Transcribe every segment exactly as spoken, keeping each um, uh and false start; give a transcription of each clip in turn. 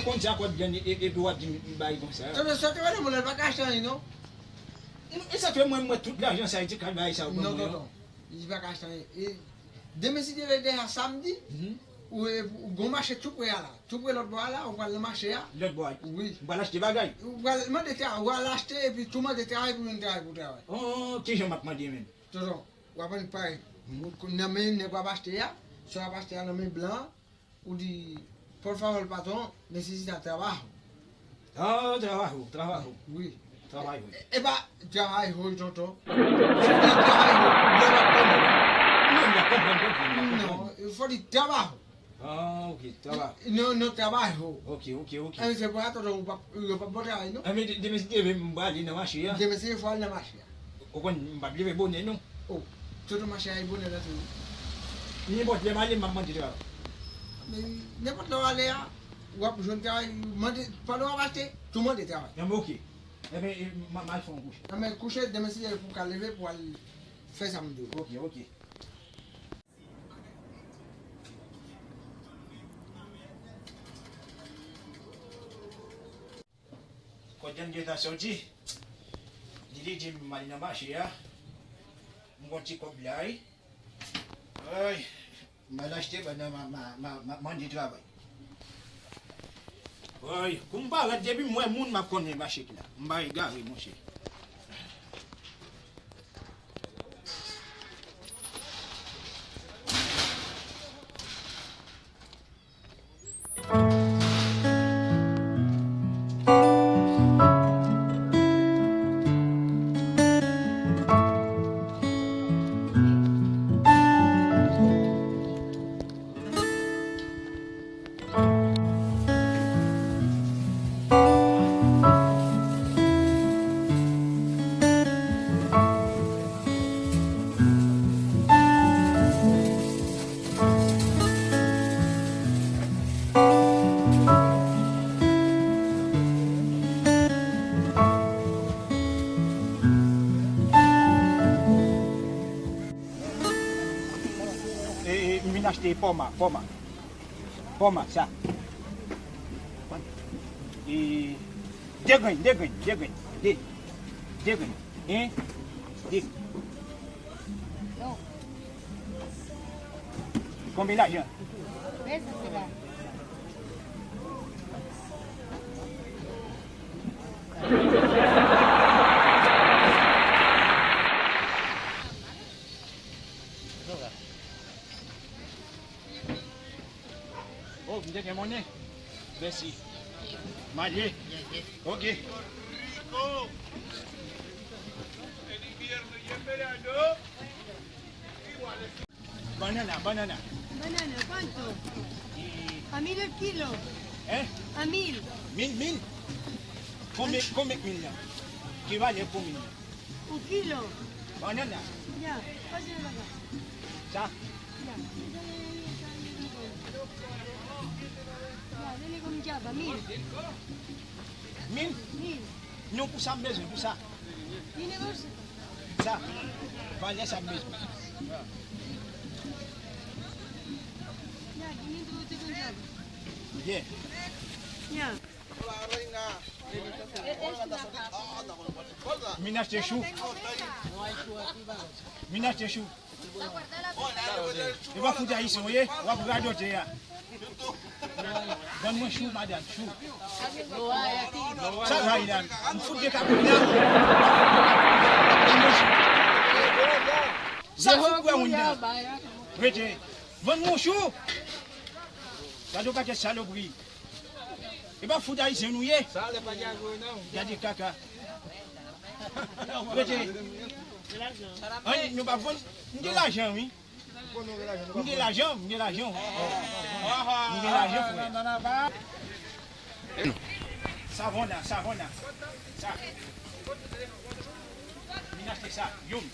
Konn sa kòb grenn e, e, epi w ap di m bay konsa. Tonton, sa te wè nan mwen, l pa ka achte anyen, non. E sa fè mwen, mwen, tout lajan sa, e ti kal bagay sa yo ban mwen yo. Non, tonton. Li pa ka achte anyen. E demen, si Dye vle, deja samdi, ou, ou gon mache tou pre a la. Tou pre lòt bò a la, ou pral nan mache a. Lòt bò a. Wi. Ou pral achte bagay. Ou pral mande tra-, ou pral achte epi tou mande travay pou jwenn travay pou travay. Oh, kijan m ap mande menm? Tonton, w ap annik parèt. Nan men nèg w ap achte a, sa w ap achte a nan men blan an, ou di, por favor, patrón, necesita trabajo. Ah, trabajo, trabajo. Wi. Travay, wi. E pa travay ho, tonton. Si w di travay ho, yo p ap konprann. Non, y ap konprann, konprann, y ap konprann. Non, fò w di trabajo. Ah, ok, trabajo. Non, non, trabajo. Ok, ok, ok. Anben, se pou sa, tonton, ou p ap, yo p ap ba w travay, non. Anben, de-, demen si Dye vle, m prale nan mache a. Demen, se fò w al nan mache a. Ou konn, m p ap leve bonè, non. Oh, tonton, mache a e bonè l antre wi. Nenpòt lè m ale, m ap mande travay. Men, nenpòt lè w ale a, w ap jwenn travay, mande, pandan w ap achte, tou mande travay. Anben, ok. Enben, e, m, m al fè yon kouche. Anben, kouche, demen si Dye vle pou w ka leve, pou w al fè sa m di w. Ok, ok. Kòb grenn gentan sòti. Li, li di m al nan mache a. M gon ti kòb la, wi. Ay, m al achte pandan m, m, m, m ap mande travay. Ay, kou m parèt, depi m wè moun, m ap konnen mache ki la. M pa egare, monchè. E, e, m vin achte pòma, pòma. Pòma, sa. E, de grenn, de grenn, de grenn, de, de grenn. En, de. Konbyen lajan? Oh, m te gen monnen. Mèsi. M ale. Ok. Banana, banana. Banana, ¿cuánto? A mil el kilo. Eh? A mil. Mil, mil? Konbyen, konbyen k mil la? Ki valè pou mil la? Un kilo. Banana. Ya, pase la acá. Sa? Ya. Ya, dele con chapa, mil. Mil? Mil. Non, pou sa m bezwen, pou sa. Tiene dos. Sa, valè sa m bezwen. Ya, quinientos usted con chapa. Bien. Ya. Min achte chou. Min achte chou. E pa fout ayisyen w ye, w ap radote a. Vann mwen chou, madanm, chou. Sa bay la, m fout de kapon la. Vann mwen chou. Sa fout bwè moun nan. Rete. Vann mwen chou. Gade yon pakèt salopri. E pa fout ayisyen nou ye. Gade kaka. Rete. Ann, nou pa vann. M gen lajan, wi. M gen lajan, m gen lajan. M gen lajan, frè. Savona, savona. Sa. Vin achte sa, youn.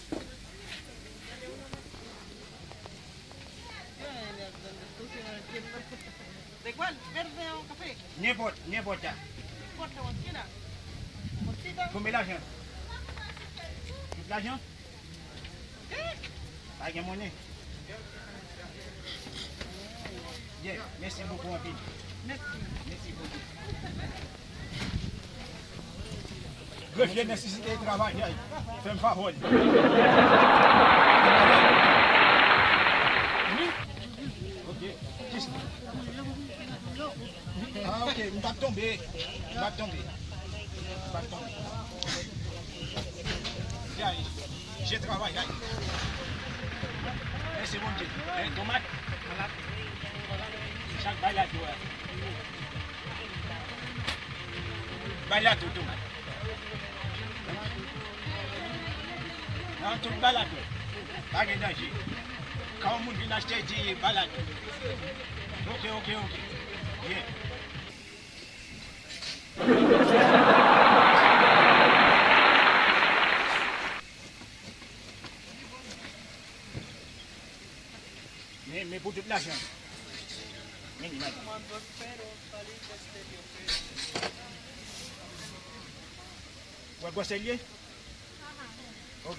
¿De cuál? ¿Verde o café? Nenpòt, nenpòt la. Nenpòt la, cualquiera. Bolsita. Konbyen lajan? Tout lajan? ¿Qué? Pa gen monnen. Bien, mèsi bokou anpil. Mèsi. Mèsi bokou. Premye nesesite travay, ay. Fè m favè. Wi. Ok. Kis- Ah, ok. M p ap tonbe. M p ap tonbe. M p ap tonbe. Ay. Je travay, ay. Mèsi Bondye. Hein, tomat. Chak bay la tou, hein. Bay la tou, tomat. Nan tout balad yo. Pa gen danje. Kan yon moun vin achte, di balad yo. Ok, ok, ok. Byen. Men, men pou tout lajan. Men li madanm. Wè gwosè l ye? Ok.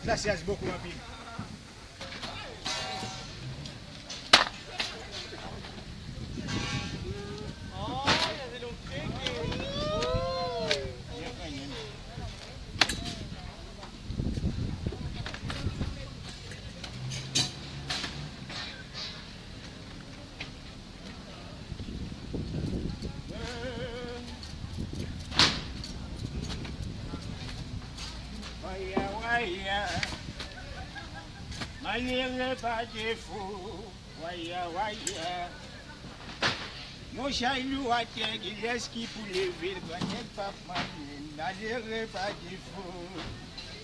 Gracias beaucoup anpil. Waya, waya. Malere pa defo. Waya, waya. Yon chay lou atè, kilès ki pou leve l? Grannèg p ap manyen l. Malere pa defo.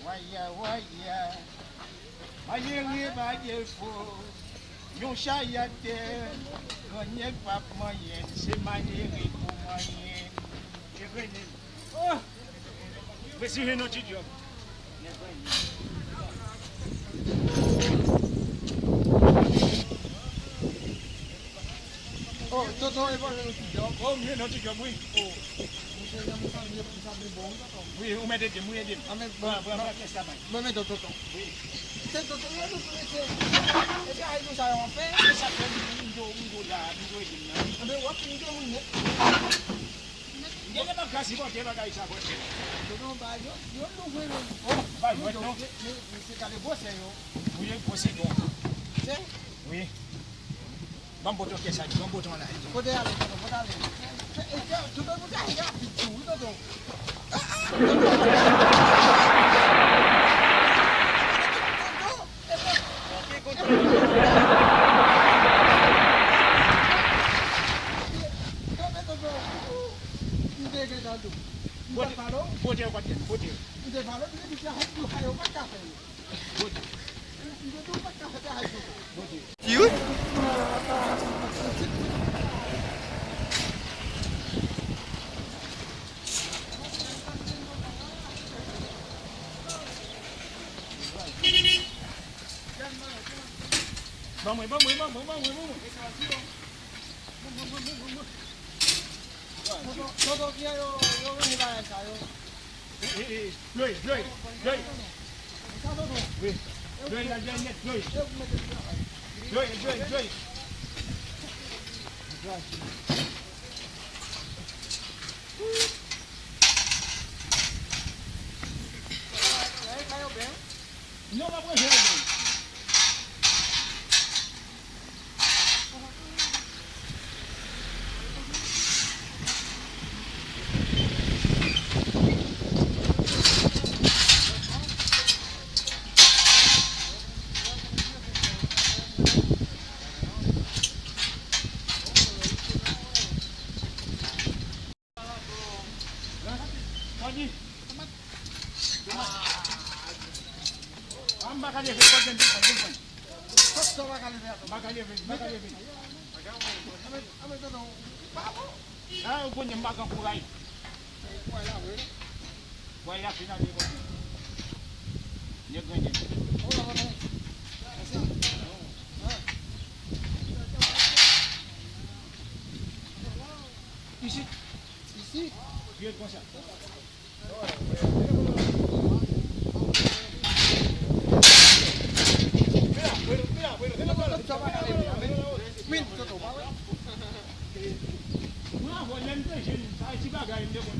Waya, waya. Malere pa defo. Yon chay atè, grannèg p ap manyen l. Se malere pou manyen l. Evennen. Oh! Mwen si jwenn yon ti djòb. Oh, tonton, e pa jwenn yon ti djòb? Oh, mwen jwenn yon ti djòb, wi. Oh, mwen se yon fanmi pou sa byen bon, tonton. Wi, ou mèt ede m, wi, ede m. Anben, pran, pran, pran kès la bay. Mwen mèt tonton. Wi. Se tonton, yo nou prese. E travay nou sa yo an fè. Se sa fè m, m do, m do la, m do ede m nan. Anben, w ap fin do moun nèt. Genlè m ap ka sipòte bagay sa, bòt. Tonton, ba yo, yo louvri menm. Oh, ba yo, non. Men, men se gade gwosè yo. Wi, gwosè yo. Se? Wi. Ban m pote kès sa, ban m pote la. Kote ale, tonton, kote ale. E, e, tonton, nou ka rapid tou, wi, tonton. Ah, ah, tonton. Tonton. Ban mwen, ban mwen, ban mwen, ban mwen, ban mwen. Tonton, tonton, kijan yo, yo ranje bagay sa yo? Eh, eh, eh, Joey, Joey, Joey. Wi. Joey, la, Joey, nèt, Joey. Joey, Joey, Joey. Non, m ap ranje l. Tande. Ah, m pa ka leve, pa gen, pa gen. Sòt sa w pa ka leve atò. M pa ka leve, m pa ka leve. Anben, anben, tonton, pa bon. Ah, ou konnen m pa gen kouraj. Kouraj la, wi. Kouraj la fin ale, konnen. Nèg grangè. Oh, la, la, la. Mèsi. Ah. Isit. Isit. Vire konsa. Mwen, tonton, pa wè. Min, tonton, pa wè. Mwen, avè lè m te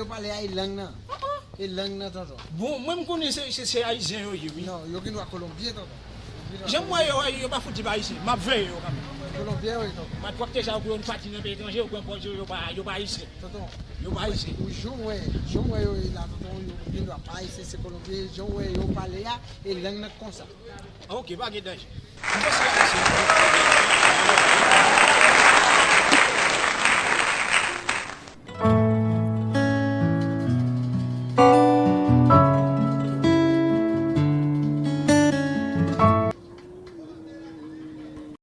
yo pale a e lang nan. E lang nan, tonton. Bon, mwen m konnen se, se, se ayisyen yo ye, wi. Non, yo gen dwa kolonbyen, tonton. Jan m wè yo, yo pa fout di pa ayisyen. M ap veye yo kanmenm. Kolonbyen, wi, tonton. Matwòp te sa yo pou yon pati nan peyi etranje, yo pran pòz yo, yo pa, yo pa ayisyen. Tonton, Yo pa ayisyen. Ou jan wè, jan wè yo ye la, tonton, yo gen dwa pa ayisyen, se kolonbyen, jan wè yo pale a, e lang nan konsa. Ok, pa gen danje. M panse ayisyen.